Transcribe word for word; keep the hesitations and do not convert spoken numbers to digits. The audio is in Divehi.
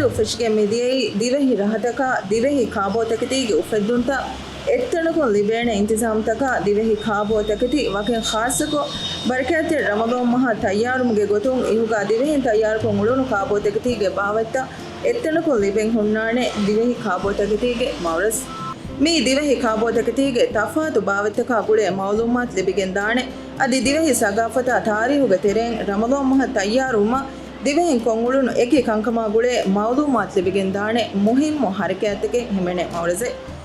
އުފެއްޗިގެން މިދިޔައީ ދިވެހި ރަހަތަކާ ދިވެހި ކާބޯތަކެތީގެ އުފެއްދުންތައް އެއްތަނަކުން ލިބޭނެ އިންތިޒާމްތަކާ ދިވެހި ކާބޯތަކެތި ވަކިން ޚާއްޞަކޮށް، ބަރަކާތްތެރި ރަމަޟާން މަހަށް ތައްޔާރުވުމުގެ ގޮތުން އިހުގާ ދިވެހިން ތައްޔާރުކޮށް އުޅުނު ކާބޯތަކެތީގެ ބާވަތްތައް އެއްތަނަކުން ލިބެން ހުންނާނެ ދިވެހި ކާބޯތަކެތީގެ މައުރަޒް. މިއީ ދިވެހި ކާބޯތަކެތީގެ ތަފާތު ބާވަތްތަކާ ގުޅޭ މައުލޫމާތު ލިބިގެންދާނެ. އަދި ދިވެހި ސަގާފަތާ ތާރީހުގެ ތެރެއިން ރަމަޟާން މަހަށް ތައްޔާރުވުމަށް ދިވެހިން ކޮށްއުޅުނު އެކި ކަންކަމާ ގުޅޭ މައުލޫމާތު ލިބިގެންދާނެ މުހިއްމު ހަރަކާތްތަކެއް ހިމެނޭ މައުރަޒެއް.